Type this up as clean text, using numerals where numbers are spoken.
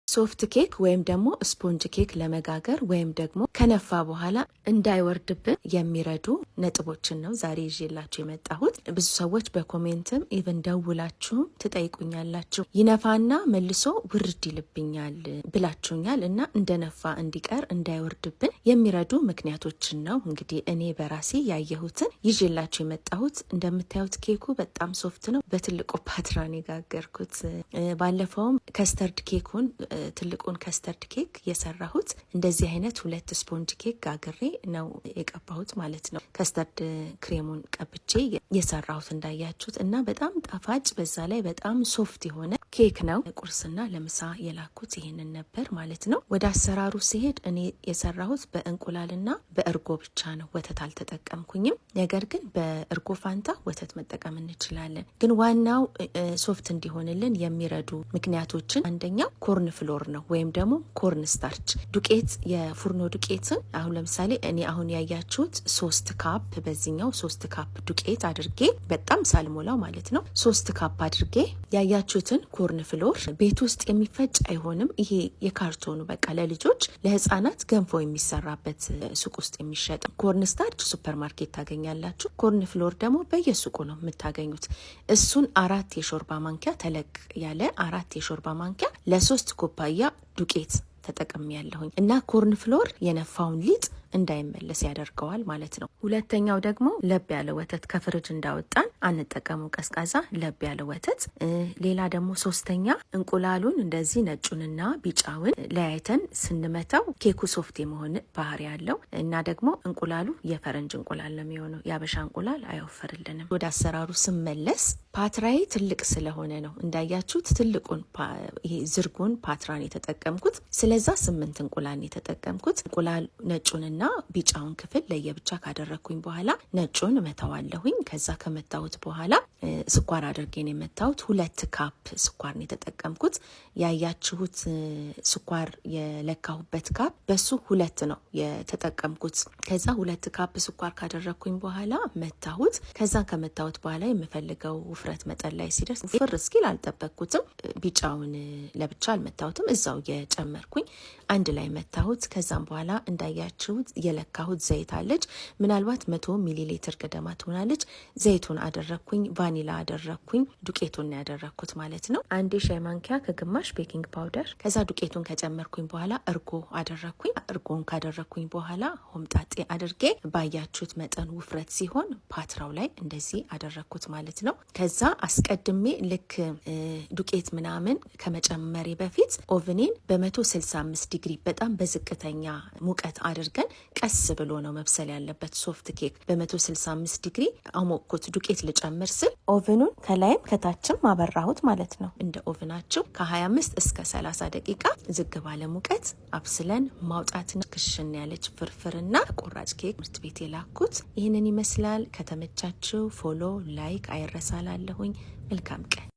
Soft cake ወይም ደግሞ sponge cake ለመጋገር ወይም ደግሞ ከነፋ በኋላ እንዳይወርድብን የሚረዱ ነጥቦችን ነው ዛሬ ይዤላችሁ የመጣሁት። ብዙ ሰዎች በ comment ም even ደውላችሁም ትጠይቁኛላችሁ። ይነፋና መልሶ ውርድ ይልብኛል ብላችሁኛል እና እንደነፋ እንዲቀር እንዳይወርድብን የሚረዱ ምክንያቶችን ነው እንግዲህ እኔ በራሴ ያየሁትን ይዤላችሁ የመጣሁት። እንደምታዩት ኬኩ በጣም soft ነው። በትልቁ ፓትራን የጋገርኩት። ባለፈውም custard ኬኩን፣ ትልቁን custard cake የሰራሁት እንደዚህ አይነት ሁለት sponge cake ጋግሬ ነው የቀባሁት ማለት ነው። Custard ክሬሙን ቀብቼ የሰራሁት እንዳያችሁት እና በጣም ጣፋጭ፣ በዛ ላይ በጣም soft የሆነ ኬክ ነው። ቁርስና ለምሳ የላኩት ይሄንን ነበር ማለት ነው። ወደ አሰራሩ ሲሄድ እኔ የሰራሁት በእንቁላልና በእርጎ ብቻ ነው። ወተት አልተጠቀምኩኝም። ነገር ግን በእርጎ ፋንታ ወተት መጠቀም እንችላለን። ግን ዋናው soft እንዲሆንልን የሚረዱ ምክንያቶችን አንደኛው corn flour ነው ወይም ደግሞ corn starch ዱቄት፣ የፉርኖ ዱቄትን። አሁን ለምሳሌ እኔ አሁን ያያችሁት 3 cup፣ በዚህኛው 3 cup ዱቄት አድርጌ፣ በጣም ሳልሞላው ማለት ነው፣ 3 cup አድርጌ ያያችሁትን corn flour ቤት ውስጥ የሚፈጭ አይሆንም። ይሄ የካርቶኑ በቃ ለልጆች ለህፃናት ገንፎ የሚሰራበት ሱቅ ውስጥ የሚሸጥ corn starch ሱፐር ማርኬት ታገኛላችሁ። Corn flour ደግሞ በየሱቁ ነው የምታገኙት። እሱን 4 የሾርባ ማንኪያ፣ ተለቅ ያለ 4 የሾርባ ማንኪያ ለ3 ኩባያ ዱቄት ተጠቅሜ ያለሁኝ እና corn flour የነፋውን ሊጥ እንዳይመለስ ያደርገዋል ማለት ነው። ሁለተኛው ደግሞ ለብ ያለ ወተት ከፍሪጅ እንዳወጣን አንጠቀመው፣ ቀዝቃዛ ለብ ያለ ወተት። ሌላ ደግሞ ሶስተኛ እንቁላሉን እንደዚህ ነጩንና ቢጫውን ለያይተን ስንመታው ኬኩ soft የመሆን ባህሪ ያለው እና ደግሞ እንቁላሉ የፈረንጅ እንቁላል ነው የሚሆነው። የአበሻ እንቁላል አይወፈርልንም። ወደ አሰራሩ ስመለስ ፓትራዬ ትልቅ ስለሆነ ነው እንዳያችሁት ትልቁን ይሄ ዝርጉን ፓትራን የተጠቀምኩት። ስለዛ ስምንት እንቁላል የተጠቀምኩት። እንቁላል ነጩንና ቢጫውን ክፍል ለየብቻ ካደረግኩኝ በኋላ ነጩን እመታዋለሁኝ። ከዛ ከመታሁት በኋላ ስኳር አድርጌ ነው የመታሁት። 2 cup ስኳር ነው የተጠቀምኩት። ያያችሁት ስኳር የለካሁበት cup በሱ ሁለት ነው የተጠቀምኩት። ከዛ 2 cup ስኳር ካደረግኩኝ በኋላ መታሁት። ከዛ ከመታሁት በኋላ የምፈልገው ውፍረት መጠን ላይ ሲደርስ ፍር እስኪል አልጠበቅኩትም። ቢጫውን ለብቻ አልመታሁትም፣ እዛው እየጨመርኩኝ አንድ ላይ መታሁት። ከዛም በኋላ እንዳያችሁት የለካሁት ዘይት አለች። ምናልባት 100 ሚሊ ሊትር ገደማ ትሆናለች። ዘይቱን አደረግኩኝ፣ ቫኒላ አደረግኩኝ፣ ዱቄቱን ያደረግኩት ማለት ነው። አንድ የሻይ ማንኪያ ከግማሽ baking powder። ከዛ ዱቄቱን ከጨመርኩኝ በኋላ እርጎ አደረግኩኝ። እርጎን ካደረግኩኝ በኋላ ሆምጣጤ አድርጌ ባያችሁት መጠን ውፍረት ሲሆን ፓትራው ላይ እንደዚህ አደረግኩት ማለት ነው። ከዛ አስቀድሜ ልክ ዱቄት ምናምን ከመጨመሬ በፊት oven ኔን በ165 ዲግሪ በጣም በዝቅተኛ ሙቀት አድርገን ቀስ ብሎ ነው መብሰል ያለበት soft cake። በ165 ዲግሪ አሞቅኩት። ዱቄት ልጨምር ስል oven ኑን ከላይም ከታችም አበራሁት ማለት ነው። እንደ oven ናችሁ ከ25 እስከ 30 ደቂቃ ዝግ ባለ ሙቀት አብስለን ማውጣት። ክሽን ያለች ፍርፍርና ተቆራጭ ኬክ ትምህርት ቤት የላኩት ይህንን ይመስላል። ከተመቻችሁ follow፣ like አይረሳላለሁኝ። መልካም ቀን።